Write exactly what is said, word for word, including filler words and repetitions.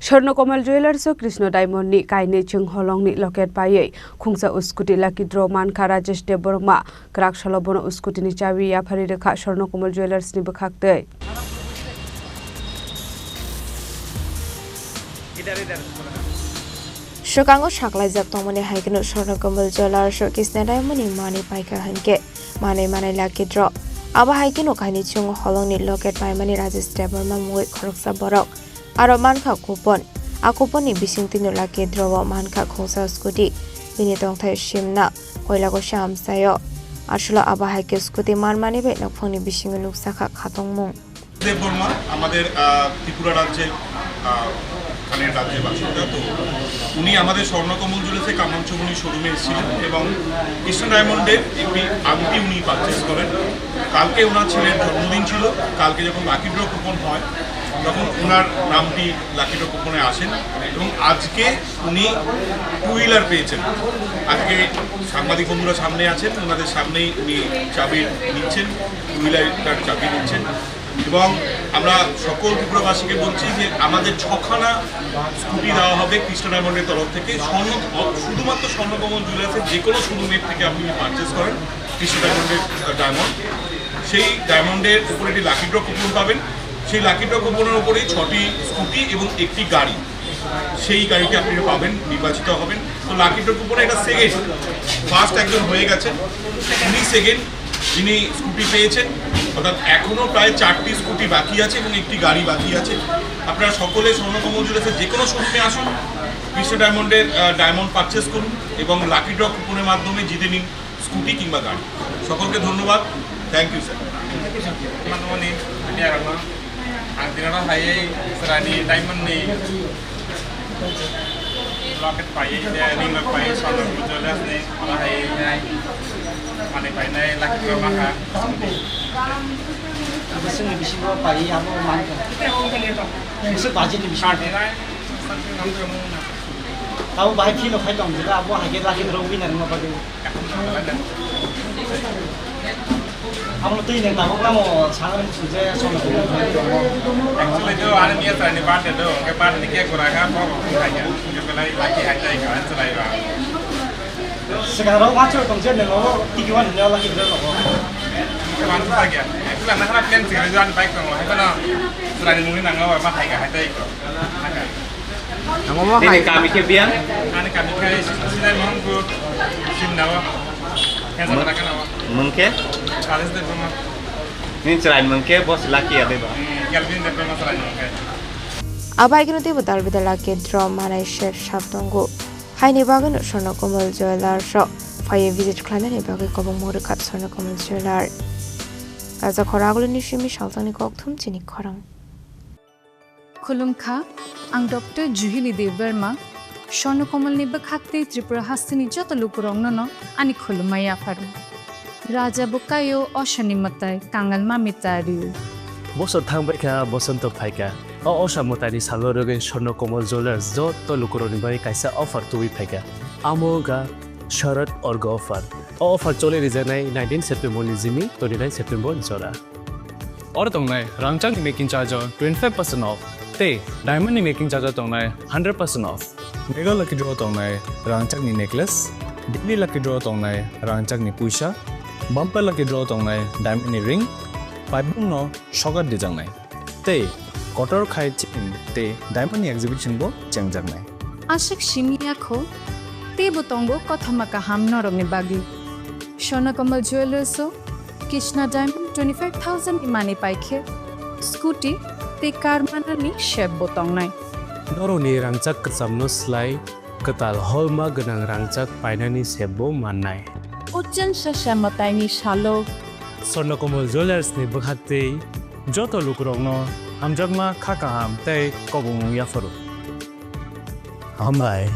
Swarna Kamal Jewellers o Krishna Diamond ni kainwi chwng holong ni locket paiwi khungsa scooty lucky draw mankha Rajesh Debbarma. Kwrak salo bono scooty ni chabi yaphari rwkha Swarna Kamal Jewellers ni bwkhaktwi. Swkango saklaijak tongmani hai kheno Swarna Kamal Jewellers o Krishna Diamond ni manwi paikha hinkhe manwi manai lucky draw. Abo hai kheno kainwi chwng holong ni locket paimani Rajesh Debbarma mungwi khoroksa borok. Aro mankha coupon. A coupon ni bisingtwino lucky draw o mankha khungsa scooty. Bini tongthai simna koila kosa amchaio. Aswkno abo hai khe scooty manmani bai nokphangni bisingo nukjakha khatungmung. Debbarma আমাদের, আহ, ত্রিপুরা রাজ্যের, আহ, এখানে রাজ্যের বাসিন্দা। তো উনি আমাদের স্বর্ণকমল জুয়েলার্সে কামানচৌমুহনী শোরুমে এসেছিলেন এবং ইস্টার্ন ডায়মন্ডের একটি আংটি উনি পারচেজ করেন। কালকে ওনার ছেলের জন্মদিন ছিল, কালকে যখন লাকি ড্র কুপন হয় তখন ওনার নামটি লাকি ড্র কুপনে আসেন এবং আজকে উনি টু হুইলার পেয়েছেন। আজকে সাংবাদিক বন্ধুরা সামনে আছেন, ওনাদের সামনেই উনি চাবি নিচ্ছেন, টু হুইলারটার চাবি নিচ্ছেন। এবং আমরা সকল ত্রিপুরাবাসীকে বলছি যে আমাদের ছখানা স্কুটি দেওয়া হবে কৃষ্ণ ডায়মন্ডের তরফ থেকে। স্বর্ণ, শুধুমাত্র স্বর্ণকমল জুয়েলার্সের যে কোনো শোরুমের থেকে আপনি যদি পারচেজ করেন কৃষ্ণ ডায়মন্ডের, আহ, ডায়মন্ড, সেই ডায়মন্ডের উপরে একটি লাকি ড্র কুপন পাবেন। সেই লাকি ড্র কুপনের উপরেই ছটি স্কুটি এবং একটি গাড়ি, সেই গাড়িটি আপনি পাবেন, নির্বাচিত হবেন। তো লাকি ড্র কুপনে এটা সেকেন্ড, ফার্স্ট একজন হয়ে গেছেন, উনি সেকেন্ড, যিনি স্কুটি পেয়েছেন। অর্থাৎ এখনও প্রায় চারটি স্কুটি বাকি আছে এবং একটি গাড়ি বাকি আছে। আপনারা সকলে স্বর্ণকমল জুয়েলার্সের যে কোনো শোরুমে আসুন, কৃষ্ণ ডায়মন্ডের, আহ, ডায়মন্ড পারচেজ করুন এবং লাকি ড্র কুপনের মাধ্যমে জিতে নিন স্কুটি কিংবা গাড়ি। সকলকে ধন্যবাদ। Thank you, sir. Manmani, ani arokno ang dinaro hai chwraini diamond ni locket paiwi, je ring rok paiwi, swnam jewellers ni oro hai nai manwi painai lucky draw mankha. Bwswkni bisingo paiwi abo mankha. Bwswk budget ni bisingo. Thirty nine something nang tongmung na. Abo bahai feel khai tong jeta abo hai khe lucky draw winner wngma bagwi. Amo twi nang tabuk namo sangrwng sujaya sono. Actually do ani miya chwraini birthday do, hwnkhe birthday ni cake kwrak kha, borok rok thung kha ya. Hwnkhe belai lucky hai tai kha, chwrai ba. Swkang rok ma chwrai tong je nang abo tiki wan hwnwi lucky draw rogo. Hwnkhe wan thung kha ya. Actually ang nakhana plan chwrai do ani bike tongo, hai phano chwraini mungni nango ma hai kha hai tai kha. Ang omo hai kami khe biyang? Ani kami khe Sinai Mohanpur, Simnao, Hezabra kanao. Mung khe? Rajesh Debbarma. Nini chwrai mung khe boss lucky ya deba? Hmm, Kelvin Debbarma chwrai mung khe. Abo hai kheno teibo dal bidal lucky draw manai se sap tongo. Haini bagwino Swarna Kamal Jewellers o phaiwi visit khlainani bagwi kobongma rwkha Swarna Kamal Jeweller. Raja khoragulini simi saltangni kokthum chini khorang. Khulumkha, ang Doctor Juhili Debbarma, Swarna Kamalni bwkhaktwi Tripura hasteni joto lukurokno no ani khulumma yapharo. Raja bo kaio, osani mwtai, kangal mami tario. Bosor thangbaikha, bosonto phaikha. O osa mwtaini salo rwgwi Swarna Kamal Jewellers joto lukurokni bagwi kaisa offer tubui phaikha. Amo wngkha Sharad Orga offer. O offer choli rijaknai nineteen September ni jimi twenty nine September jora. Oro tongnai rangchakni making charge o twenty five percent off tei diamond ni making charge o tongnai hundred percent off. Mega lucky draw tongnai rangchakni necklace, daily lucky draw tongnai rangchakni puisa, bumper lucky draw tongnai diamond ni ring, paibung no sokat dijaknai. Tei kotor khai chain tei diamond ni exhibition bo chengjaknai. Aswk simi yakho, teibo tongo kothoma kaham norokni bagwi. Swarna Kamal Jewellers o Krishna Diamond twenty five thousand ni manwi paikhe, scooty tei car manani sep bo tongnai. Norokni rangchak kwchamno slai kwtal holma gwnang rangchak painani sep bo mannai. Uchan sasa mwtaini salo. Swarna Kamal Jewellers ni bwkhaktwi joto lukurokno hamjakma kha kaham tei kobongmung yapharo. Hambai.